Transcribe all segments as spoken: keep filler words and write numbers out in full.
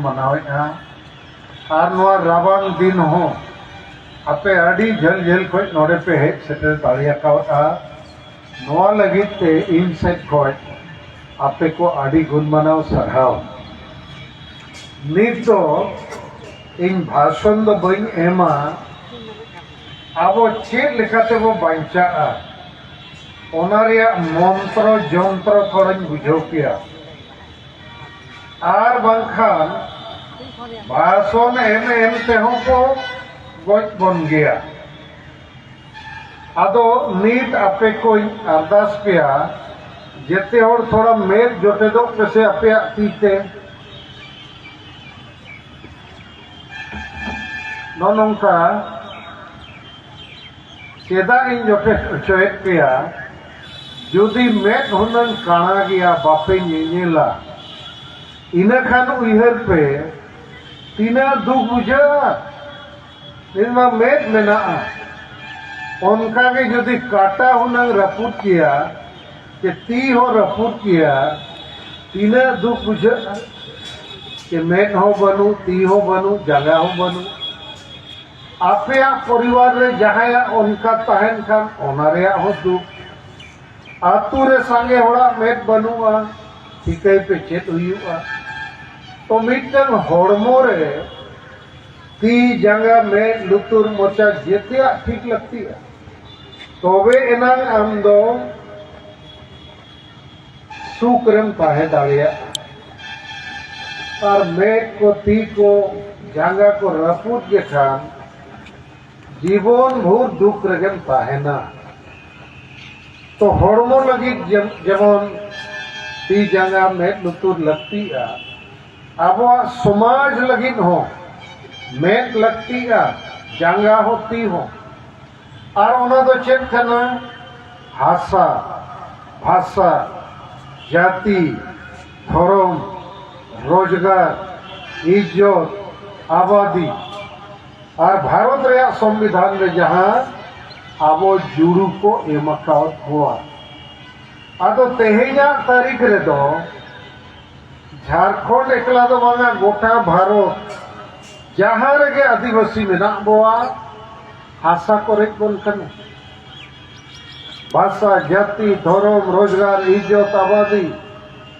ᱢᱟᱱᱟᱣᱮᱫᱼᱟ᱾ ᱟᱨ ᱱᱚᱣᱟ ᱨᱟᱵᱟᱝ ᱫᱤᱱ ᱦᱚᱸ ᱟᱯᱮ ᱟᱹᱰᱤ ᱡᱷᱟᱹᱞ ᱡᱷᱟᱹᱞ ᱠᱷᱚᱱ ᱱᱚᱰᱮ ᱯᱮ ᱦᱮᱡ ᱥᱮᱴᱮᱨ ᱫᱟᱲᱮ ᱟᱠᱟᱣᱫᱼᱟ᱾ ᱱᱚᱣᱟ ᱞᱟᱹᱜᱤᱫ ᱛᱮ ᱤᱧ ᱥᱮᱫ ᱠᱷᱚᱱ ᱟᱯᱮ ᱠᱚ ᱟᱹᱰᱤ ᱜᱩᱱ ᱢᱟᱱᱟᱣ ᱥᱟᱨᱦᱟᱣ᱾ ᱱᱤᱛ ᱫᱚ ᱤᱧ ᱵᱷᱟᱥᱚᱱ ᱫᱚ ᱵᱟᱹᱧ ᱮᱢᱟ, ᱟᱵᱚ ᱪᱮᱫ ᱞᱮᱠᱟᱛᱮᱵᱚ ᱵᱟᱧᱪᱟᱜᱼᱟ, ᱚᱱᱟ ᱨᱮᱭᱟᱜ ᱢᱚᱱᱛᱨᱚ ᱡᱚᱱᱛᱨᱚ ᱛᱷᱚᱲᱟᱧ ᱵᱩᱡᱷᱟᱹᱣ ᱯᱮᱭᱟ᱾ ᱟᱨ ᱵᱟᱝᱠᱷᱟᱱ ᱵᱷᱟᱥᱚᱱ ᱮᱢ ᱮᱢ ᱛᱮᱦᱚᱸ ᱠᱚ ᱜᱚᱡ ᱵᱚᱱ ᱜᱮᱭᱟ᱾ ᱟᱫᱚ ᱱᱤᱛ ᱟᱯᱮ ᱠᱚᱧ ᱟᱨᱫᱟᱥ ᱯᱮᱭᱟ, ᱡᱮᱛᱮ ᱦᱚᱲ ᱛᱷᱚᱲᱟ ᱢᱮᱫ ᱡᱚᱴᱮᱫᱚᱜ ᱯᱮᱥᱮ ᱟᱯᱮᱭᱟᱜ ᱛᱤ ᱛᱮ᱾ ᱱᱚᱜᱼᱚ ᱱᱚᱝᱠᱟ ᱪᱮᱫᱟᱜ ᱤᱧ ᱡᱚᱴᱮᱫ ᱦᱚᱪᱚᱭᱮᱫ ᱯᱮᱭᱟ? ᱡᱩᱫᱤ ᱢᱮᱫ ᱦᱩᱱᱟᱹᱝ ᱠᱟᱬᱟ ᱜᱮᱭᱟ, ᱵᱟᱯᱮ ᱧᱮᱧᱮᱞᱟ, ᱤᱱᱟᱹ ᱠᱷᱟᱱ ᱩᱭᱦᱟᱹᱨ ᱯᱮ, ᱛᱤᱱᱟᱹᱜ ᱫᱩᱠ ᱵᱩᱡᱷᱟᱹᱜᱼᱟ᱾ ᱱᱤᱛ ᱢᱟ ᱢᱮᱫ ᱢᱮᱱᱟᱜᱼᱟ, ᱚᱱᱠᱟ ᱜᱮ ᱡᱩᱫᱤ ᱠᱟᱴᱟ ᱦᱩᱱᱟᱹᱝ ᱨᱟᱹᱯᱩᱫ ᱜᱮᱭᱟ, ᱪᱮ ᱛᱤ ᱦᱚᱸ ᱨᱟᱹᱯᱩᱫ ᱜᱮᱭᱟ, ᱛᱤᱱᱟᱹᱜ ᱫᱩᱠ ᱵᱩᱡᱷᱟᱹᱜᱼᱟ᱾ ᱪᱮ ᱢᱮᱫ ᱦᱚᱸ ᱵᱟᱹᱱᱩᱜ, ᱛᱤ ᱦᱚᱸ ᱵᱟᱹᱱᱩᱜ, ᱡᱟᱸᱜᱟ ᱦᱚᱸ ᱵᱟᱹᱱᱩᱜ᱾ ᱟᱯᱮᱭᱟᱜ ᱯᱚᱨᱤᱵᱟᱨ ᱨᱮ ᱡᱟᱦᱟᱸᱭᱟᱜ ᱚᱱᱠᱟ ᱛᱟᱦᱮᱱ ᱠᱷᱟᱱ, ᱚᱱᱟ ᱨᱮᱭᱟᱜ ᱦᱚᱸ ᱫᱩᱠ᱾ ᱟᱛᱳ ᱨᱮ ᱥᱟᱸᱜᱮ ᱦᱚᱲᱟᱜ ᱢᱮᱫ ᱵᱟᱹᱱᱩᱜᱼᱟ, ᱴᱷᱤᱠᱟᱹᱭ ᱯᱮ ᱪᱮᱫ ᱦᱩᱭᱩᱜᱼᱟ᱾ ᱛᱚ ᱢᱤᱫᱴᱟᱝ ᱦᱚᱲᱢᱚ ᱨᱮ ᱛᱤ, ᱡᱟᱸᱜᱟ, ᱢᱮᱫ, ᱞᱩᱛᱩᱨ, ᱢᱚᱪᱟ ᱡᱮᱛᱮᱭᱟᱜ ᱴᱷᱤᱠ ᱞᱟᱹᱠᱛᱤᱜᱼᱟ, ᱛᱚᱵᱮ ᱮᱱᱟᱝ ᱟᱢ ᱫᱚ ᱥᱩᱠ ᱨᱮᱢ ᱛᱟᱦᱮᱸ ᱫᱟᱲᱮᱭᱟᱜᱼᱟ᱾ ᱟᱨ ᱢᱮᱫ ᱠᱚ, ᱛᱤ ᱠᱚ, ᱡᱟᱸᱜᱟ ᱠᱚ ᱨᱟᱹᱯᱩᱫ ᱜᱮᱠᱷᱟᱱ ᱡᱤᱵᱚᱱ ᱵᱷᱳᱨ ᱫᱩᱠ ᱨᱮᱜᱮᱢ ᱛᱟᱦᱮᱱᱟ᱾ ᱛᱚ ᱦᱚᱲᱢᱚ ᱞᱟᱹᱜᱤᱫ ᱡᱮᱢ-, ᱡᱮᱢᱚᱱ ᱛᱤ, ᱡᱟᱸᱜᱟ, ᱢᱮᱫ, ᱞᱩᱛᱩᱨ ᱞᱟᱹᱠᱛᱤᱜᱼᱟ, ᱟᱵᱚᱣᱟᱜ ᱥᱚᱢᱟᱡᱽ ᱞᱟᱹᱜᱤᱫ ᱦᱚᱸ ᱢᱮᱫ ᱞᱟᱹᱠᱛᱤᱜᱼᱟ, ᱡᱟᱸᱜᱟ ᱦᱚᱸ, ᱛᱤ ᱦᱚᱸ᱾ ᱟᱨ ᱚᱱᱟ ᱫᱚ ᱪᱮᱫ ᱠᱟᱱᱟ? ᱦᱟᱥᱟ, ᱵᱷᱟᱥᱟ, ᱡᱟᱹᱛᱤ, ᱫᱷᱚᱨᱚᱢ, ᱨᱳᱡᱽᱜᱟᱨ, ᱤᱡᱽᱡᱚᱛ, ᱟᱵᱟᱫᱤ᱾ ᱟᱨ ᱵᱷᱟᱨᱚᱛ ᱨᱮᱭᱟᱜ ᱥᱚᱝᱵᱤᱫᱷᱟᱱ ᱨᱮ ᱡᱟᱦᱟᱸ ᱟᱵᱚ ᱡᱩᱲᱩ ᱠᱚ ᱮᱢ ᱟᱠᱟᱣᱟᱫ ᱵᱚᱣᱟ᱾ ᱟᱫᱚ ᱛᱮᱦᱮᱧᱟᱜ ᱛᱟᱹᱨᱤᱠᱷ ᱨᱮᱫᱚ ᱡᱷᱟᱲᱠᱷᱚᱸᱰ ᱮᱠᱞᱟ ᱫᱚ ᱵᱟᱝᱟ, ᱜᱚᱴᱟ ᱵᱷᱟᱨᱚᱛ ᱡᱟᱦᱟᱸ ᱨᱮᱜᱮ ᱟᱹᱫᱤᱵᱟᱹᱥᱤ ᱢᱮᱱᱟᱜ ᱵᱚᱣᱟ, ᱦᱟᱥᱟ ᱠᱚ ᱨᱮᱡ ᱵᱚᱱ ᱠᱟᱱᱟ᱾ ᱵᱷᱟᱥᱟ, ᱡᱟᱹᱛᱤ, ᱫᱷᱚᱨᱚᱢ, ᱨᱳᱡᱽᱜᱟᱨ, ᱤᱡᱽᱡᱚᱛ, ᱟᱵᱟᱫᱤ᱾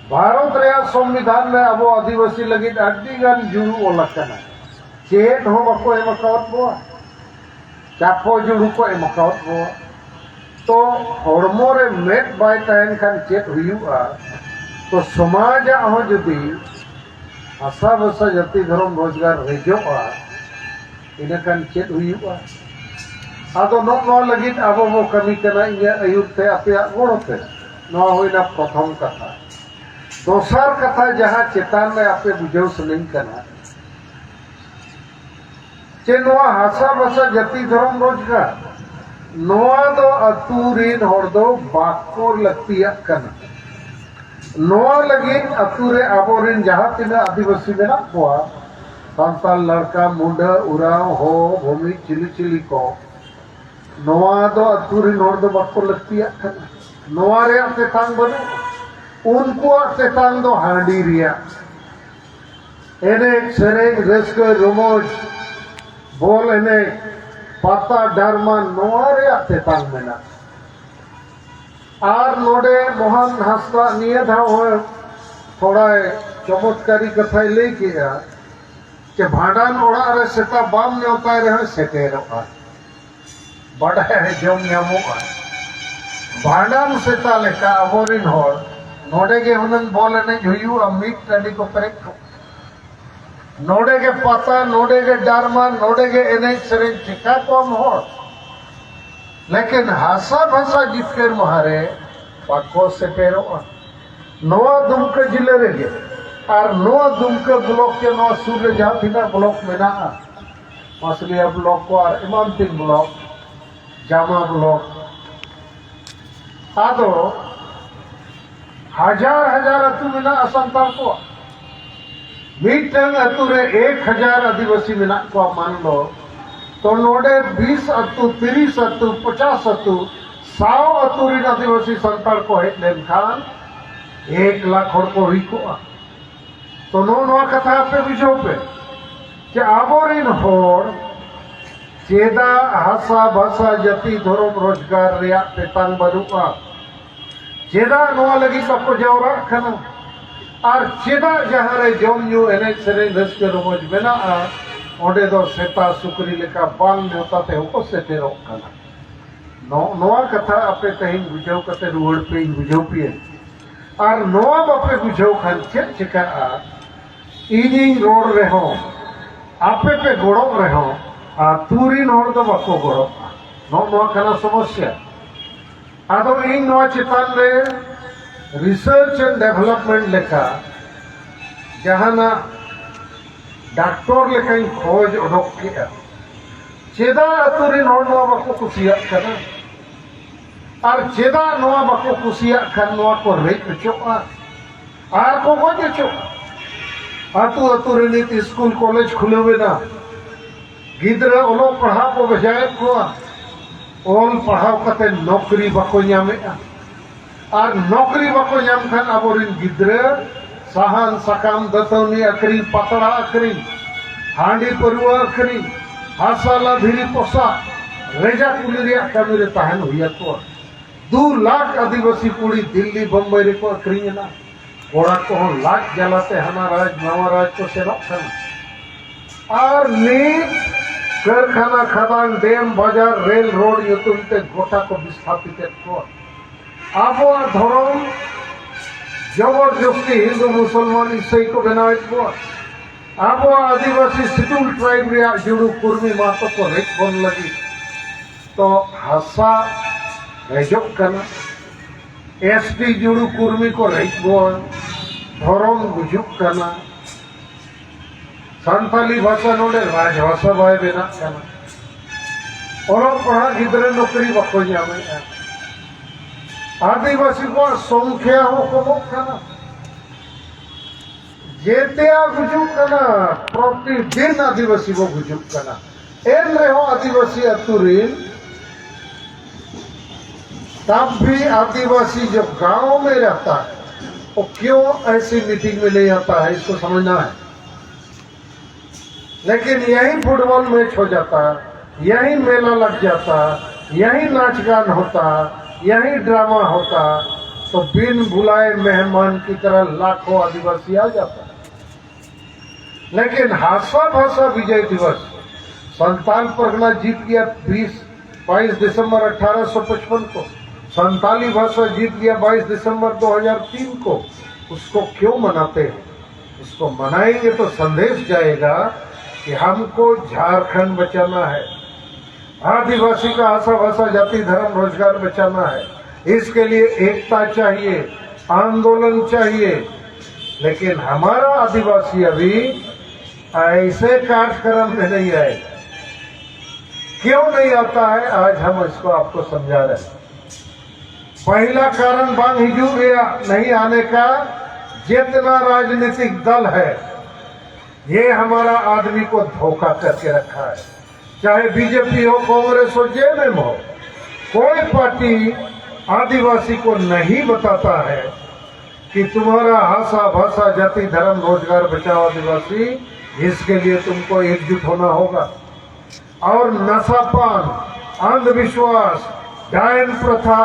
ᱵᱷᱟᱨᱚᱛ ᱨᱮᱭᱟᱜ ᱥᱚᱝᱵᱤᱫᱷᱟᱱ ᱨᱮ ᱟᱵᱚ ᱟᱹᱫᱤᱵᱟᱹᱥᱤ ᱞᱟᱹᱜᱤᱫ ᱟᱹᱰᱤ ᱜᱟᱱ ᱡᱩᱲᱩ ᱚᱞ ᱟᱠᱟᱱᱟ᱾ ᱪᱮᱫ ᱦᱚᱸ ᱵᱟᱠᱚ ᱮᱢ ᱟᱠᱟᱣᱟᱫ ᱵᱚᱣᱟ, ᱪᱟᱯᱚ ᱡᱩᱲᱩ ᱠᱚ ᱮᱢ ᱟᱠᱟᱣᱟᱫ ᱵᱚᱣᱟ᱾ ᱛᱚ ᱦᱚᱲᱢᱚ ᱨᱮ ᱢᱮᱫ ᱵᱟᱭ ᱛᱟᱦᱮᱱ ᱠᱷᱟᱱ ᱪᱮᱫ ᱦᱩᱭᱩᱜᱼᱟ? ᱛᱚ ᱥᱚᱢᱟᱡᱟᱜ ᱦᱚᱸ ᱡᱩᱫᱤ ᱦᱟᱥᱟ ᱵᱷᱟᱥᱟ ᱡᱟᱹᱛᱤ ᱫᱷᱚᱨᱚᱢ ᱨᱳᱡᱽᱜᱟᱨ ᱨᱮᱡᱚᱜᱼᱟ, ᱤᱱᱟᱹᱠᱷᱟᱱ ᱪᱮᱫ ᱦᱩᱭᱩᱜᱼᱟ? ᱟᱫᱚ ᱱᱚᱜᱼᱚ ᱱᱚᱣᱟ ᱞᱟᱹᱜᱤᱫ ᱟᱵᱚ ᱵᱚ ᱠᱟᱹᱢᱤ ᱠᱟᱱᱟ, ᱤᱧᱟᱹᱜ ᱟᱹᱭᱩᱨ ᱛᱮ, ᱟᱯᱮᱭᱟᱜ ᱜᱚᱲᱚ ᱛᱮ᱾ ᱱᱚᱣᱟ ᱦᱩᱭᱱᱟ ᱯᱨᱚᱛᱷᱚᱢ ᱠᱟᱛᱷᱟ᱾ ᱫᱚᱥᱟᱨ ᱠᱟᱛᱷᱟ, ᱡᱟᱦᱟᱸ ᱪᱮᱛᱟᱱ ᱨᱮ ᱟᱯᱮ ᱵᱩᱡᱷᱟᱹᱣ ᱥᱟᱱᱟᱧ ᱠᱟᱱᱟ, ᱡᱮ ᱱᱚᱣᱟ ᱦᱟᱥᱟ ᱵᱷᱟᱥᱟ ᱡᱟᱹᱛᱤ ᱫᱷᱚᱨᱚᱢ ᱨᱳᱡᱽᱜᱟᱨ, ᱱᱚᱣᱟ ᱫᱚ ᱟᱹᱛᱩ ᱨᱤᱱ ᱦᱚᱲ ᱫᱚ ᱵᱟᱠᱚ ᱞᱟᱹᱠᱛᱤᱭᱟᱜ ᱠᱟᱱᱟ᱾ ᱱᱚᱣᱟ ᱞᱟᱹᱜᱤᱫ ᱟᱹᱛᱩ ᱨᱮ ᱟᱵᱚᱨᱮᱱ ᱡᱟᱦᱟᱸ ᱛᱤᱱᱟᱹᱜ ᱟᱹᱫᱤᱵᱟᱹᱥᱤ ᱢᱮᱱᱟᱜ ᱠᱚᱣᱟ, ᱥᱟᱱᱛᱟᱲ, ᱞᱟᱲᱠᱟ, ᱢᱩᱰᱟᱹ, ᱩᱨᱟᱣ, ᱦᱳ, ᱵᱷᱩᱢᱤ, ᱪᱤᱞᱤ ᱪᱤᱞᱤ ᱠᱚ, ᱱᱚᱣᱟ ᱫᱚ ᱟᱹᱛᱩ ᱨᱤᱱ ᱦᱚᱲ ᱫᱚ ᱵᱟᱠᱚ ᱞᱟᱹᱠᱛᱤᱭᱟᱜ ᱠᱟᱱᱟ᱾ ᱱᱚᱣᱟ ᱨᱮᱭᱟᱜ ᱛᱮᱛᱟᱝ ᱵᱟᱹᱱᱩᱜᱼᱟ᱾ ᱩᱱᱠᱩᱣᱟᱜ ᱛᱮᱛᱟᱝ ᱫᱚ ᱦᱟᱺᱰᱤ ᱨᱮᱭᱟᱜ᱾ ᱮᱱᱮᱡ ᱥᱮᱨᱮᱧ, ᱨᱟᱹᱥᱠᱟᱹ ᱨᱚᱢᱚᱡᱽ, ᱵᱚᱞ ᱮᱱᱮᱡ, ᱯᱟᱛᱟ ᱰᱟᱨᱢᱟ, ᱱᱚᱣᱟ ᱨᱮᱭᱟᱜ ᱛᱮᱛᱟᱝ ᱢᱮᱱᱟᱜᱼᱟ᱾ ᱟᱨ ᱱᱚᱰᱮ ᱢᱳᱦᱚᱱ ᱦᱟᱸᱥᱫᱟ ᱱᱤᱭᱟᱹ ᱫᱷᱟᱣ ᱦᱚᱸ ᱛᱷᱚᱲᱟᱭ ᱪᱚᱢᱚᱛᱠᱟᱨᱤ ᱠᱟᱛᱷᱟᱭ ᱞᱟᱹᱭ ᱠᱮᱜᱼᱟ, ᱡᱮ ᱵᱷᱟᱸᱰᱟᱱ ᱚᱲᱟᱜ ᱨᱮ ᱥᱮᱛᱟ ᱵᱟᱢ ᱱᱮᱣᱛᱟᱭ ᱨᱮᱦᱚᱸ ᱥᱮᱴᱮᱨᱚᱜᱼᱟ᱾ ᱵᱟᱰᱟᱭ ᱡᱚᱝ ᱧᱟᱢᱚᱜᱼᱟ, ᱵᱷᱟᱸᱰᱟᱱ ᱥᱮᱛᱟ ᱞᱮᱠᱟ ᱟᱵᱚᱨᱮᱱ ᱦᱚᱲ ᱱᱚᱰᱮ ᱜᱮ ᱦᱩᱱᱟᱹᱝ ᱵᱚᱞ ᱮᱱᱮᱡ ᱦᱩᱭᱩᱜᱼᱟ, ᱢᱤᱫ ᱴᱟᱺᱰᱤ ᱠᱚ ᱯᱮᱨᱮᱡ ᱠᱚᱜᱼᱟ᱾ ᱱᱚᱰᱮ ᱜᱮ ᱯᱟᱛᱟ, ᱱᱚᱰᱮ ᱜᱮ ᱰᱟᱨᱢᱟ, ᱱᱚᱰᱮ ᱜᱮ ᱮᱱᱮᱡ ᱥᱮᱨᱮᱧ, ᱪᱮᱠᱟ ᱠᱚᱢ ᱦᱚᱲ? ᱞᱮᱠᱤᱱ ᱦᱟᱥᱟ ᱵᱷᱟᱥᱟ ᱡᱤᱛᱠᱟᱹᱨ ᱢᱟᱦᱟ ᱨᱮ ᱵᱟᱠᱚ ᱥᱮᱴᱮᱨᱚᱜᱼᱟ᱾ ᱱᱚᱣᱟ ᱫᱩᱢᱠᱟᱹ ᱡᱤᱞᱟᱹ ᱨᱮᱜᱮ ᱟᱨ ᱱᱚᱣᱟ ᱫᱩᱢᱠᱟᱹ ᱵᱞᱚᱠ ᱜᱮ, ᱱᱚᱣᱟ ᱥᱩᱨ ᱨᱮ ᱡᱟᱦᱟᱸ ᱛᱤᱱᱟᱹᱜ ᱵᱞᱚᱠ ᱢᱮᱱᱟᱜᱼᱟ, ᱢᱟᱥᱞᱤᱭᱟ ᱵᱞᱚᱠ ᱠᱚ ᱟᱨ ᱮᱢᱟᱱ ᱛᱮᱱ ᱵᱞᱚᱠ, ᱡᱟᱢᱟ ᱵᱞᱚᱠ, ᱟᱫᱚ ᱦᱟᱡᱟᱨ ᱦᱟᱡᱟᱨ ᱟᱹᱛᱩ ᱢᱮᱱᱟᱜᱼᱟ ᱥᱟᱱᱛᱟᱲ ᱠᱚᱣᱟᱜ᱾ ᱢᱤᱫᱴᱟᱝ ᱟᱹᱛᱩ ᱨᱮ ᱮᱠ ᱦᱟᱡᱟᱨ ᱟᱹᱫᱤᱵᱟᱹᱥᱤ ᱢᱮᱱᱟᱜ ᱠᱚᱣᱟ ᱢᱟᱱ ᱞᱚ, ᱛᱚ ᱱᱚᱰᱮ ᱵᱤᱥ ᱟᱹᱛᱩ, ᱛᱤᱨᱤᱥ ᱟᱹᱛᱩ, ᱯᱚᱪᱟᱥ ᱟᱹᱛᱩ, ᱥᱟᱣ ᱟᱹᱛᱩ ᱨᱮᱱ ᱟᱹᱫᱤᱵᱟᱹᱥᱤ ᱥᱟᱱᱛᱟᱲ ᱠᱚ ᱦᱮᱡ ᱞᱮᱱᱠᱷᱟᱱ ᱮᱠ ᱞᱟᱠᱷ ᱦᱚᱲ ᱠᱚ ᱦᱩᱭ ᱠᱚᱜᱼᱟ᱾ ᱛᱚ ᱱᱚᱜᱼᱚ ᱱᱚᱣᱟ ᱠᱟᱛᱷᱟ ᱟᱯᱮ ᱵᱩᱡᱷᱟᱹᱣ ᱯᱮ, ᱡᱮ ᱟᱵᱚᱨᱮᱱ ᱦᱚᱲ ᱪᱮᱫᱟᱜ ᱦᱟᱥᱟ ᱵᱷᱟᱥᱟ ᱡᱟᱹᱛᱤ ᱫᱷᱚᱨᱚᱢ ᱨᱳᱡᱽᱜᱟᱨ ᱨᱮᱭᱟᱜ ᱛᱮᱛᱟᱝ ᱵᱟᱹᱱᱩᱜᱼᱟ? ᱪᱮᱫᱟᱜ ᱱᱚᱣᱟ ᱞᱟᱹᱜᱤᱫ ᱵᱟᱠᱚ ᱡᱟᱣᱨᱟᱜ ᱠᱟᱱᱟ? ᱟᱨ ᱪᱮᱫᱟᱜ ᱡᱟᱦᱟᱸ ᱨᱮ ᱡᱚᱢ ᱧᱩ, ᱮᱱᱮᱡ ᱥᱮᱨᱮᱧ, ᱨᱟᱹᱥᱠᱟᱹ ᱨᱚᱢᱚᱡᱽ ᱢᱮᱱᱟᱜᱼᱟ, ᱚᱸᱰᱮ ᱫᱚ ᱥᱮᱛᱟ ᱥᱩᱠᱨᱤ ᱞᱮᱠᱟ ᱵᱟᱝ ᱱᱮᱣᱛᱟ ᱛᱮᱦᱚᱸ ᱠᱚ ᱥᱮᱴᱮᱨᱚᱜ ᱠᱟᱱᱟ? ᱱᱚᱜᱼᱚ ᱱᱚᱣᱟ ᱠᱟᱛᱷᱟ ᱟᱯᱮ ᱛᱮᱦᱮᱧ ᱵᱩᱡᱷᱟᱹᱣ ᱠᱟᱛᱮ ᱨᱩᱣᱟᱹᱲ ᱯᱮ, ᱤᱧ ᱵᱩᱡᱷᱟᱹᱣ ᱯᱮᱭᱟᱹᱧ᱾ ᱟᱨ ᱱᱚᱣᱟ ᱵᱟᱯᱮ ᱵᱩᱡᱷᱟᱹᱣ ᱠᱷᱟᱱ ᱪᱮᱫ ᱪᱤᱠᱟᱹᱜᱼᱟ? ᱤᱧᱤᱧ ᱨᱚᱲ ᱨᱮᱦᱚᱸ, ᱟᱯᱮ ᱯᱮ ᱜᱚᱲᱚᱜ ᱨᱮᱦᱚᱸ, ᱟᱹᱛᱩ ᱨᱤᱱ ᱦᱚᱲ ᱫᱚ ᱵᱟᱠᱚ ᱜᱚᱲᱚᱜᱼᱟ᱾ ᱱᱚᱜᱼᱚ ᱱᱚᱣᱟ ᱠᱟᱱᱟ ᱥᱚᱢᱚᱥᱥᱟ᱾ ᱟᱫᱚ ᱤᱧ ᱱᱚᱣᱟ ᱪᱮᱛᱟᱱ ᱨᱮ research and development ᱞᱮᱠᱟ ᱡᱟᱦᱟᱱᱟᱜ ᱰᱟᱠᱛᱚᱨ ᱞᱮᱠᱟᱧ ᱠᱷᱚᱡᱽ ᱚᱰᱚᱠ ᱠᱮᱜᱼᱟ᱾ ᱪᱮᱫᱟᱜ ᱟᱹᱛᱩ ᱨᱤᱱ ᱦᱚᱲ ᱱᱚᱣᱟ ᱵᱟᱠᱚ ᱠᱩᱥᱤᱭᱟᱜ ᱠᱟᱱᱟ? ᱟᱨ ᱪᱮᱫᱟᱜ ᱱᱚᱣᱟ ᱵᱟᱠᱚ ᱠᱩᱥᱤᱭᱟᱜ ᱠᱷᱟᱱ ᱱᱚᱣᱟ ᱠᱚ ᱨᱮᱡ ᱦᱚᱪᱚᱜᱼᱟ ᱟᱨ ᱠᱚ ᱜᱚᱡ ᱦᱚᱪᱚᱜᱼᱟ? ᱟᱹᱛᱩ ᱟᱹᱛᱩ ᱨᱮ ᱱᱤᱛ ᱥᱠᱩᱞ ᱠᱚᱞᱮᱡᱽ ᱠᱷᱩᱞᱟᱹᱣ ᱮᱱᱟ, ᱜᱤᱫᱽᱨᱟᱹ ᱚᱞᱚᱜ ᱯᱟᱲᱦᱟᱜ ᱠᱚ ᱵᱷᱮᱡᱟᱭᱮᱫ ᱠᱚᱣᱟ, ᱚᱞ ᱯᱟᱲᱦᱟᱣ ᱠᱟᱛᱮ ᱱᱚᱠᱨᱤ ᱵᱟᱠᱚ ᱧᱟᱢᱮᱫᱼᱟ᱾ ᱟᱨ ᱱᱚᱠᱨᱤ ᱵᱟᱠᱚ ᱧᱟᱢ ᱠᱷᱟᱱ ᱟᱵᱚᱨᱮᱱ ᱜᱤᱫᱽᱨᱟᱹ ᱥᱟᱦᱟᱱ ᱥᱟᱠᱟᱢ ᱫᱟᱹᱛᱟᱹᱣᱱᱤ ᱟᱹᱠᱷᱨᱤᱧ, ᱯᱟᱛᱲᱟ ᱟᱹᱠᱷᱨᱤᱧ, ᱦᱟᱺᱰᱤ ᱯᱟᱹᱨᱣᱟᱹ ᱟᱹᱠᱷᱨᱤᱧ, ᱦᱟᱥᱟ ᱞᱟ ᱫᱷᱤᱨᱤ ᱯᱚᱥᱟᱜ, ᱨᱮᱡᱟ ᱠᱩᱞᱤ ᱨᱮᱭᱟᱜ ᱠᱟᱹᱢᱤ ᱨᱮ ᱛᱟᱦᱮᱱ ᱦᱩᱭ ᱟᱠᱚᱣᱟ᱾ ᱫᱩ ᱞᱟᱠᱷ ᱟᱹᱫᱤᱵᱟᱹᱥᱤ ᱠᱩᱲᱤ ᱫᱤᱞᱞᱤ ᱵᱳᱢᱵᱟᱭ ᱨᱮᱠᱚ ᱟᱹᱠᱷᱨᱤᱧ ᱮᱱᱟ᱾ ᱠᱚᱲᱟ ᱠᱚᱦᱚᱸ ᱞᱟᱡ ᱡᱟᱞᱟᱛᱮ ᱦᱟᱱᱟ ᱨᱟᱡᱽ ᱱᱟᱣᱟ ᱨᱟᱡᱽ ᱠᱚ ᱥᱮᱱᱚᱜ ᱠᱟᱱᱟ᱾ ᱟᱨ ᱱᱤᱛ ᱠᱟᱹᱨᱠᱷᱟᱱᱟ, ᱠᱷᱟᱫᱟᱱ, ᱰᱮᱢ, ᱵᱟᱡᱟᱨ, ᱨᱮᱞ, ᱨᱳᱰ ᱧᱩᱛᱩᱢ ᱛᱮ ᱜᱚᱴᱟ ᱠᱚ ᱵᱤᱥᱛᱷᱟᱯᱤᱛᱮᱫ ᱠᱚᱣᱟ᱾ ᱟᱵᱚᱣᱟᱜ ᱫᱷᱚᱨᱚᱢ ᱡᱚᱵᱚᱨ ᱡᱚᱥᱛᱤ ᱦᱤᱱᱫᱩ ᱢᱩᱥᱚᱞᱢᱟᱱ ᱤᱥᱟᱹᱭ ᱠᱚ ᱵᱮᱱᱟᱣᱮᱫ ᱠᱚᱣᱟ᱾ ᱟᱵᱚᱣᱟᱜ ᱟᱹᱫᱤᱵᱟᱹᱥᱤ ᱥᱤᱰᱩᱞ ᱴᱨᱟᱭᱤᱵᱽ ᱨᱮᱭᱟᱜ ᱡᱩᱲᱩ ᱠᱩᱨᱢᱤ ᱢᱟᱛᱚ ᱠᱚ ᱨᱮᱡ ᱵᱚᱱ ᱞᱟᱹᱜᱤᱫ᱾ ᱛᱚ ᱦᱟᱥᱟ ᱨᱮᱡᱚᱜ ᱠᱟᱱᱟ, ᱮᱥ ᱴᱤ ᱡᱩᱲᱩ ᱠᱩᱨᱢᱤ ᱠᱚ ᱨᱮᱡ ᱵᱚᱱ, ᱫᱷᱚᱨᱚᱢ ᱜᱩᱡᱩᱜ ᱠᱟᱱᱟ, ᱥᱟᱱᱛᱟᱞᱤ ᱵᱷᱟᱥᱟ ᱱᱚᱰᱮ ᱨᱟᱡᱽ ᱵᱷᱟᱥᱟ ᱵᱟᱭ ᱵᱮᱱᱟᱜ ᱠᱟᱱᱟ, ᱚᱞᱚᱜ ᱯᱟᱲᱦᱟᱜ ᱜᱤᱫᱽᱨᱟᱹ ᱱᱚᱠᱨᱤ ᱵᱟᱠᱚ ᱧᱟᱢᱮᱫᱼᱟ, ᱟᱹᱫᱤᱵᱟᱹᱥᱤ ᱠᱚᱣᱟᱜ ᱥᱚᱝᱠᱷᱭᱟ ᱦᱚᱸ ᱠᱚᱢᱚᱜ ᱠᱟᱱᱟ᱾ ᱡᱮᱛᱮᱭᱟᱜ ᱜᱩᱡᱩᱜ ᱠᱟᱱᱟ, ᱯᱨᱚᱛᱤᱫᱤᱱ ᱟᱹᱫᱤᱵᱟᱹᱥᱤ ᱵᱚ ᱜᱩᱡᱩᱜ ᱠᱟᱱᱟ᱾ ᱮᱱ ᱨᱮᱦᱚᱸ ᱟᱹᱫᱤᱵᱟᱹᱥᱤ ᱟᱹᱛᱩ ᱨᱤᱱ, तब भी आदिवासी जो गांव में रहता है, वो क्यों ऐसी मीटिंग में नहीं आता है, इसको समझना है। लेकिन यहीं फुटबॉल मैच हो जाता, यहीं मेला लग जाता, यहीं नाच गान होता, यहीं ड्रामा होता, तो बिन बुलाए मेहमान की तरह लाखों आदिवासी आ जाता। लेकिन हासा भाषा विजय दिवस, संताल परगना जीत गया बीस बाईस दिसंबर अठारह सौ पचपन को, संताली भाषा जीत गया बाईस दिसंबर दो हज़ार तीन को। उसको क्यों मनाते हैं? उसको मनाएंगे तो संदेश जाएगा कि हमको झारखंड बचाना है, आदिवासी का आशा भाषा, जाति, धर्म, रोजगार बचाना है। इसके लिए एकता चाहिए, आंदोलन चाहिए। लेकिन हमारा आदिवासी अभी ऐसे कार्यक्रम में नहीं आए। क्यों नहीं आता है, आज हम इसको आपको समझा रहे हैं। पहला कारण बांग हिजू या नहीं आने का, जितना राजनीतिक दल है, ये हमारा आदमी को धोखा करके रखा है। चाहे बीजेपी हो, कांग्रेस हो, जेएमएम हो, कोई पार्टी आदिवासी को नहीं बताता है कि तुम्हारा हासा भाषा, जाति, धर्म, रोजगार बचाओ आदिवासी, इसके लिए तुमको एकजुट होना होगा। और नशापान, अंधविश्वास, डायन प्रथा,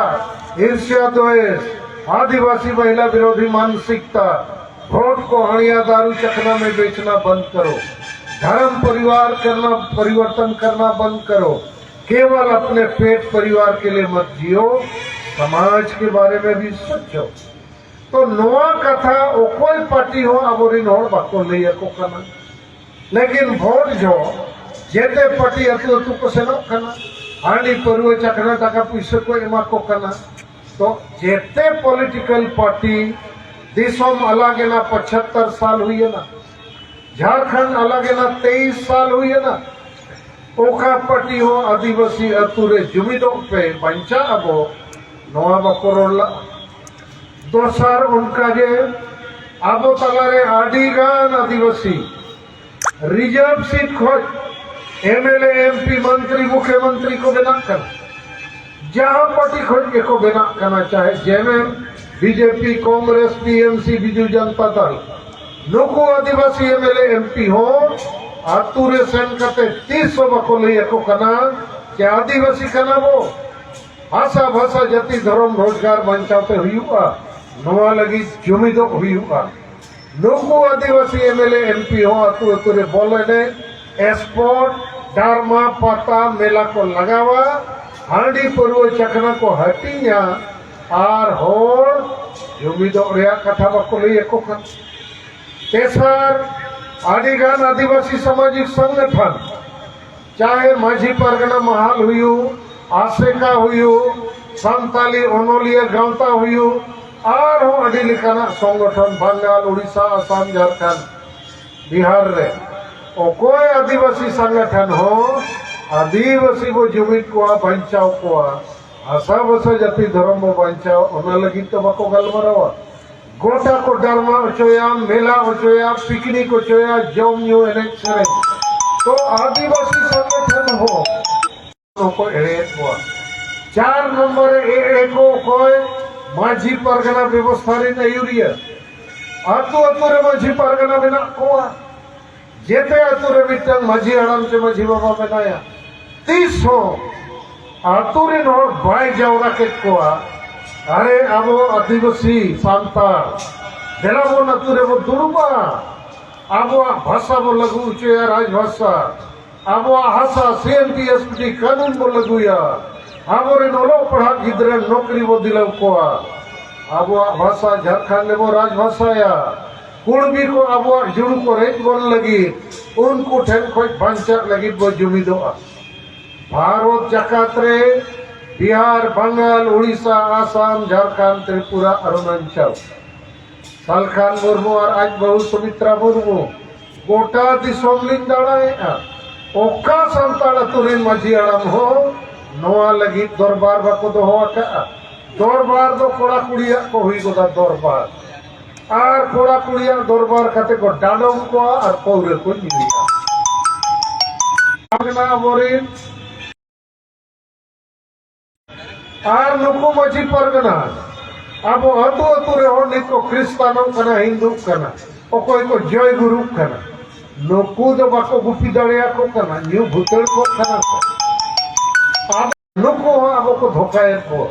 ईर्ष्या द्वेष, आदिवासी महिला विरोधी मानसिकता, वोट को हणिया दारू चखना में बेचना बंद करो। धर्म परिवार करना, परिवर्तन करना बंद करो। केवल अपने पेट परिवार के लिए मत जियो, समाज के बारे में भी सोचो। तो ᱱᱚᱣᱟ ᱠᱟᱛᱷᱟ ᱚᱠᱚᱭ ᱯᱟᱨᱴᱤ ᱦᱚᱸ ᱟᱵᱚᱨᱮᱱ ᱦᱚᱲ ᱵᱟᱠᱚ ᱞᱟᱹᱭ ᱟᱠᱚ ᱠᱟᱱᱟ᱾ ᱞᱮᱠᱤᱱ ᱵᱷᱳᱴ ᱡᱚᱦᱚᱜ ᱡᱮᱛᱮ ᱯᱟᱨᱴᱤ ᱟᱹᱛᱩ ᱟᱹᱛᱩ ᱠᱚ ᱥᱮᱱᱚᱜ ᱠᱟᱱᱟ, ᱦᱟᱺᱰᱤ ᱯᱟᱹᱨᱣᱟᱹ ᱪᱟᱠᱷᱱᱟ ᱴᱟᱠᱟ ᱯᱩᱭᱥᱟᱹ ᱠᱚ ᱮᱢᱟ ᱠᱚ ᱠᱟᱱᱟ᱾ ᱛᱚ ᱡᱮᱛᱮ ᱯᱚᱞᱤᱴᱤᱠᱟᱞ ᱯᱟᱨᱴᱤ ᱫᱤᱥᱚᱢ ᱟᱞᱟᱜᱮᱱᱟ ᱯᱚᱪᱷᱟᱛᱛᱚᱨ ᱥᱟᱞ ᱦᱩᱭᱮᱱᱟ, ᱡᱷᱟᱲᱠᱷᱚᱸᱰ ᱟᱞᱟᱜᱮᱱᱟ ᱛᱮᱭᱤᱥ ᱥᱟᱞ ᱦᱩᱭᱮᱱᱟ᱾ ᱚᱠᱟ ᱯᱟᱨᱴᱤ ᱦᱚᱸ ᱟᱹᱫᱤᱵᱟᱹᱥᱤ ᱟᱹᱛᱩ ᱨᱮ ᱡᱩᱢᱤᱫᱚᱜ ᱯᱮ, ᱵᱟᱧᱪᱟᱜ ᱟᱵᱚ, ᱱᱚᱣᱟ ᱵᱟᱠᱚ ᱨᱚᱲ ᱞᱟᱜᱼᱟ᱾ ᱫᱚᱥᱟᱨ ᱚᱱᱠᱟᱜᱮ ᱟᱵᱚ ᱛᱟᱞᱟᱨᱮ ᱟᱹᱰᱤ ᱜᱟᱱ ᱟᱹᱫᱤᱵᱟᱹᱥᱤ ᱨᱤᱡᱟᱨᱵᱷ ᱥᱤᱴ ᱠᱷᱚᱱ ᱮᱢᱮᱞᱮ, ᱮᱢᱯᱤ, ᱢᱚᱱᱛᱨᱤ, ᱢᱩᱠᱷᱭᱚᱢᱚᱱᱛᱨᱤ ᱠᱚ ᱵᱮᱱᱟᱜ ᱠᱟᱱᱟ᱾ ᱡᱟᱦᱟᱸ ᱯᱟᱨᱴᱤ ᱠᱷᱚᱱ ᱜᱮᱠᱚ ᱵᱮᱱᱟᱜ ᱠᱟᱱᱟ, ᱪᱟᱦᱮ ᱡᱮᱮᱢᱮᱢ, ᱵᱤᱡᱮᱯᱤ, ᱠᱚᱝᱜᱨᱮᱥ, ᱴᱤᱮᱢᱥᱤ, ᱵᱤᱡᱩ ᱡᱚᱱᱛᱟ ᱫᱚᱞ, ᱱᱩᱠᱩ ᱟᱹᱫᱤᱵᱟᱹᱥᱤ ᱮᱢᱮᱞᱮ ᱮᱢᱯᱤ ᱦᱚᱸ ᱟᱹᱛᱩ ᱨᱮ ᱥᱮᱱ ᱠᱟᱛᱮ ᱛᱤᱥ ᱦᱚᱸ ᱵᱟᱠᱚ ᱞᱟᱹᱭ ᱟᱠᱚ ᱠᱟᱱᱟ ᱡᱮ ᱟᱹᱫᱤᱵᱟᱹᱥᱤ ᱠᱟᱱᱟ ᱵᱚ, ᱵᱷᱟᱥᱟ, ᱵᱷᱟᱥᱟ, ᱡᱟᱹᱛᱤ, ᱫᱷᱚᱨᱚᱢ, ᱨᱳᱡᱽᱜᱟᱨ ᱵᱟᱧᱪᱟᱣ ᱛᱮ ᱦᱩᱭᱩᱜᱼᱟ, ᱱᱚᱣᱟ ᱞᱟᱹᱜᱤᱫ ᱡᱩᱢᱤᱫᱚᱜ ᱦᱩᱭᱩᱜᱼᱟ᱾ ᱱᱩᱠᱩ ᱟᱹᱫᱤᱵᱟᱹᱥᱤ ᱮᱢᱮᱞᱮ ᱮᱢᱯᱤ ᱦᱚᱸ ᱟᱹᱛᱩ ᱟᱹᱛᱩ ᱨᱮ ᱵᱚᱞ ᱮᱱᱮᱡ, ᱮᱥᱯᱳᱨᱴ, ᱰᱟᱨᱢᱟ, ᱯᱟᱛᱟ, ᱢᱮᱞᱟ ᱠᱚ ᱞᱟᱜᱟᱣᱟ, ᱦᱟᱺᱰᱤ ᱯᱟᱹᱨᱣᱟᱹ ᱪᱟᱠᱷᱱᱟ ᱠᱚ ᱦᱟᱹᱴᱤᱧᱟ, ᱟᱨ ᱦᱚᱲ ᱡᱩᱢᱤᱫᱚᱜ ᱨᱮᱭᱟᱜ ᱠᱟᱛᱷᱟ ᱵᱟᱠᱚ ᱞᱟᱹᱭ ᱟᱠᱚ ᱠᱟᱱᱟ᱾ ᱛᱮᱥᱟᱨ, ᱟᱹᱰᱤᱜᱟᱱ ᱟᱹᱫᱤᱵᱟᱹᱥᱤ ᱥᱟᱢᱟᱡᱤᱠ ᱥᱚᱝᱜᱚᱴᱷᱚᱱ, ᱪᱟᱦᱮ ᱢᱟᱹᱡᱷᱤ ᱯᱟᱨᱜᱟᱱᱟ ᱢᱟᱦᱟᱞ ᱦᱩᱭᱩᱜ, ᱟᱥᱮᱠᱟ ᱦᱩᱭᱩᱜ, ᱥᱟᱱᱛᱟᱞᱤ ᱚᱱᱚᱞᱤᱭᱟᱹ ᱜᱟᱶᱛᱟ ᱦᱩᱭᱩᱜ, ᱟᱨᱦᱚᱸ ᱟᱹᱰᱤ ᱞᱮᱠᱟᱱᱟᱜ ᱥᱚᱝᱜᱚᱴᱷᱚᱱ, ᱵᱟᱝᱜᱟᱞ, ᱩᱲᱤᱥᱥᱟ, ᱟᱥᱟᱢ, ᱡᱷᱟᱲᱠᱷᱚᱸᱰ, ᱵᱤᱦᱟᱨ ᱨᱮ ᱚᱠᱚᱭ ᱟᱹᱫᱤᱵᱟᱹᱥᱤ ᱥᱚᱝᱜᱚᱴᱷᱚᱱ ᱦᱚᱸ ᱟᱹᱫᱤᱵᱟᱹᱥᱤ ᱵᱚ ᱡᱩᱢᱤᱫ ᱠᱚᱣᱟ, ᱵᱟᱧᱪᱟᱣ ᱠᱚᱣᱟ, ᱵᱷᱟᱥᱟ, ᱵᱷᱟᱥᱟ, ᱡᱟᱹᱛᱤ, ᱫᱷᱚᱨᱚᱢ ᱵᱚ ᱵᱟᱧᱪᱟᱣ, ᱚᱱᱟ ᱞᱟᱹᱜᱤᱫ ᱫᱚ ᱵᱟᱠᱚ ᱜᱟᱞᱢᱟᱨᱟᱣᱟ᱾ ᱜᱚᱴᱟ ᱠᱚ ᱰᱟᱨᱢᱟ ᱦᱚᱪᱚᱭᱟ, ᱢᱮᱞᱟ ᱦᱚᱪᱚᱭᱟ, ᱯᱤᱠᱱᱤᱠ ᱦᱚᱪᱚᱭᱟ, ᱡᱚᱢ ᱧᱩ, ᱮᱱᱮᱡ ᱥᱮᱨᱮᱧ᱾ ᱛᱚ ᱟᱹᱫᱤᱵᱟᱹᱥᱤ ᱥᱚᱝᱜᱚᱴᱷᱚᱱ ᱦᱚᱸ ᱠᱚ ᱮᱲᱮᱭᱮᱫ ᱠᱚᱣᱟ᱾ ᱪᱟᱨ ᱱᱚᱢᱵᱚᱨ ᱨᱮ ᱮᱲᱮ ᱠᱚ ᱚᱠᱚᱭ? ᱢᱟᱹᱡᱷᱤ ᱯᱟᱨᱜᱟᱱᱟ ᱵᱮᱵᱚᱥᱛᱷᱟ ᱨᱮᱱ ᱟᱹᱭᱩᱨᱤᱭᱟᱹ᱾ ᱟᱹᱛᱩ ᱟᱹᱛᱩ ᱨᱮ ᱢᱟᱹᱡᱷᱤ ᱯᱟᱨᱜᱟᱱᱟ ᱢᱮᱱᱟᱜ ᱠᱚᱣᱟ᱾ ᱡᱮᱛᱮ ᱟᱹᱛᱩ ᱨᱮ ᱢᱤᱫᱴᱟᱝ ᱢᱟᱹᱡᱷᱤ ᱦᱟᱲᱟᱢ ᱪᱮ ᱢᱟᱹᱡᱷᱤ ᱵᱟᱵᱟ ᱢᱮᱱᱟᱭᱟ᱾ ᱛᱤᱥ ᱦᱚᱸ ᱟᱹᱛᱩ ᱨᱮᱱ ᱦᱚᱲ ᱵᱟᱭ ᱡᱟᱣᱨᱟ ᱠᱮᱫ ᱠᱚᱣᱟ, ᱟᱨᱮ ᱟᱵᱚ ᱟᱹᱫᱤᱵᱟᱹᱥᱤ ᱥᱟᱱᱛᱟᱲ, ᱫᱮᱞᱟ ᱵᱚᱱ ᱟᱹᱛᱩ ᱨᱮᱵᱚ ᱫᱩᱲᱩᱵᱼᱟ, ᱟᱵᱚᱣᱟᱜ ᱵᱷᱟᱥᱟ ᱵᱚ ᱞᱟᱹᱜᱩ ᱦᱚᱪᱚᱭᱟ, ᱨᱟᱡᱽ ᱵᱷᱟᱥᱟ, ᱟᱵᱚᱣᱟᱜ ᱦᱟᱥᱟ, C M P S P T ᱠᱟᱹᱱᱩᱱ ᱵᱚ ᱞᱟᱹᱜᱩᱭᱟ, ᱟᱵᱚᱨᱮᱱ ᱚᱞᱚᱜ ᱯᱟᱲᱦᱟᱜ ᱜᱤᱫᱽᱨᱟᱹ ᱱᱚᱠᱨᱤ ᱵᱚ ᱫᱤᱞᱟᱹᱣ ᱠᱚᱣᱟ, ᱟᱵᱚᱣᱟᱜ ᱵᱷᱟᱥᱟ ᱡᱷᱟᱲᱠᱷᱚᱸᱰ ᱨᱮᱵᱚ ᱨᱟᱡᱽ ᱵᱷᱟᱥᱟᱭᱟ, ᱠᱩᱲᱵᱤ ᱠᱚ ᱟᱵᱚᱣᱟᱜ ᱡᱩᱲᱩ ᱠᱚ ᱨᱮᱡ ᱵᱚᱱ ᱞᱟᱹᱜᱤᱫ, ᱩᱱᱠᱩ ᱴᱷᱮᱱ ᱠᱷᱚᱱ ᱵᱟᱧᱪᱟᱜ ᱞᱟᱹᱜᱤᱫ ᱵᱚ ᱡᱩᱢᱤᱫᱚᱜᱼᱟ᱾ ᱵᱷᱟᱨᱚᱛ ᱡᱟᱠᱟᱛ ᱨᱮ ᱵᱤᱦᱟᱨ, ᱵᱟᱝᱜᱟᱞ, ᱩᱲᱤᱥᱥᱟ, ᱟᱥᱟᱢ, ᱡᱷᱟᱲᱠᱷᱚᱸᱰ, ᱛᱨᱤᱯᱩᱨᱟ, ᱚᱨᱩᱱᱟᱪᱚᱞ, ᱥᱟᱞᱠᱷᱟᱱ ᱢᱩᱨᱢᱩ ᱟᱨ ᱟᱡ ᱵᱟᱹᱦᱩ ᱥᱩᱢᱤᱛᱨᱟ ᱢᱩᱨᱢᱩ ᱜᱚᱴᱟ ᱫᱤᱥᱚᱢ ᱞᱤᱧ ᱫᱟᱬᱟᱭᱮᱫᱼᱟ᱾ ᱚᱠᱟ ᱥᱟᱱᱛᱟᱲ ᱟᱹᱛᱩ ᱨᱮᱱ ᱢᱟᱹᱡᱷᱤ ᱦᱟᱲᱟᱢ ᱦᱚᱸ ᱱᱚᱣᱟ ᱞᱟᱹᱜᱤᱫ ᱫᱚᱨᱵᱟᱨ ᱵᱟᱠᱚ ᱫᱚᱦᱚ ᱟᱠᱟᱫᱼᱟ᱾ ᱫᱚᱨᱵᱟᱨ ᱫᱚ ᱠᱚᱲᱟ ᱠᱩᱲᱤᱭᱟᱜ ᱠᱚ ᱦᱩᱭ ᱜᱚᱫᱟ ᱫᱚᱨᱵᱟᱨ᱾ ᱟᱨ ᱠᱚᱲᱟ ᱠᱩᱲᱤᱭᱟᱜ ᱫᱚᱨᱵᱟᱨ ᱠᱟᱛᱮ ᱠᱚ ᱰᱟᱸᱰᱚᱢ ᱠᱚᱣᱟ ᱟᱨ ᱯᱟᱹᱣᱨᱟᱹ ᱠᱚ ᱧᱩᱭᱟ᱾ ᱟᱵᱚᱨᱮᱱ ᱟᱨ ᱱᱩᱠᱩ ᱢᱟᱹᱡᱷᱤ ᱯᱟᱨᱜᱟᱱᱟ ᱟᱵᱚ ᱟᱹᱛᱩ ᱟᱹᱛᱩ ᱨᱮ ᱦᱚᱲ ᱱᱤᱛ ᱠᱚ ᱠᱷᱨᱤᱥᱴᱟᱱᱚᱜ ᱠᱟᱱᱟ, ᱦᱤᱱᱫᱩᱜ ᱠᱟᱱᱟ, ᱚᱠᱚᱭ ᱠᱚ ᱡᱚᱭ ᱜᱩᱨᱩᱜ ᱠᱟᱱᱟ, ᱱᱩᱠᱩ ᱫᱚ ᱵᱟᱠᱚ ᱜᱩᱯᱤ ᱫᱟᱲᱮᱭᱟᱠᱚ ᱠᱟᱱᱟ, ᱧᱩ ᱵᱷᱩᱛᱟᱹᱲ ᱠᱚᱜ ᱠᱟᱱᱟ ᱠᱚ᱾ ᱟᱫᱚ ᱱᱩᱠᱩ ᱦᱚᱸ ᱟᱵᱚ ᱠᱚ ᱫᱷᱳᱠᱟᱭᱮᱫ ᱠᱚᱣᱟ᱾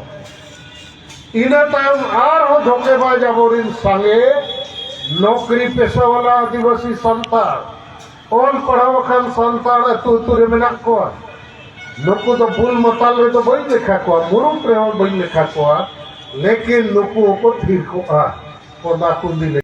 ᱤᱱᱟᱹ ᱛᱟᱭᱚᱢ ᱟᱨᱦᱚᱸ ᱫᱷᱳᱠᱮᱵᱟᱡᱽ ᱟᱵᱚᱨᱤᱱ ᱥᱟᱸᱜᱮ ᱱᱚᱠᱨᱤ ᱯᱮᱥᱟ ᱣᱟᱞᱟ ᱟᱹᱫᱤᱵᱟᱹᱥᱤ ᱥᱟᱱᱛᱟᱲ, ᱚᱞ ᱯᱟᱲᱦᱟᱣ ᱟᱠᱟᱱ ᱥᱟᱱᱛᱟᱲ ᱟᱹᱛᱩ ᱟᱹᱛᱩ ᱨᱮ ᱢᱮᱱᱟᱜ ᱠᱚᱣᱟ᱾ ᱱᱩᱠᱩ ᱫᱚ ᱵᱩᱞ ᱢᱟᱛᱟᱞ ᱨᱮᱫᱚ ᱵᱟᱹᱧ ᱞᱮᱠᱷᱟ ᱠᱚᱣᱟ, ᱢᱩᱨᱩᱠ ᱨᱮᱦᱚᱸ ᱵᱟᱹᱧ ᱞᱮᱠᱷᱟ ᱠᱚᱣᱟ, ᱞᱮᱠᱤᱱ ᱱᱩᱠᱩ ᱦᱚᱸᱠᱚ ᱛᱷᱤᱨ ᱠᱚᱜᱼᱟ ᱠᱚᱸᱫᱟ ᱠᱩᱸᱫᱤ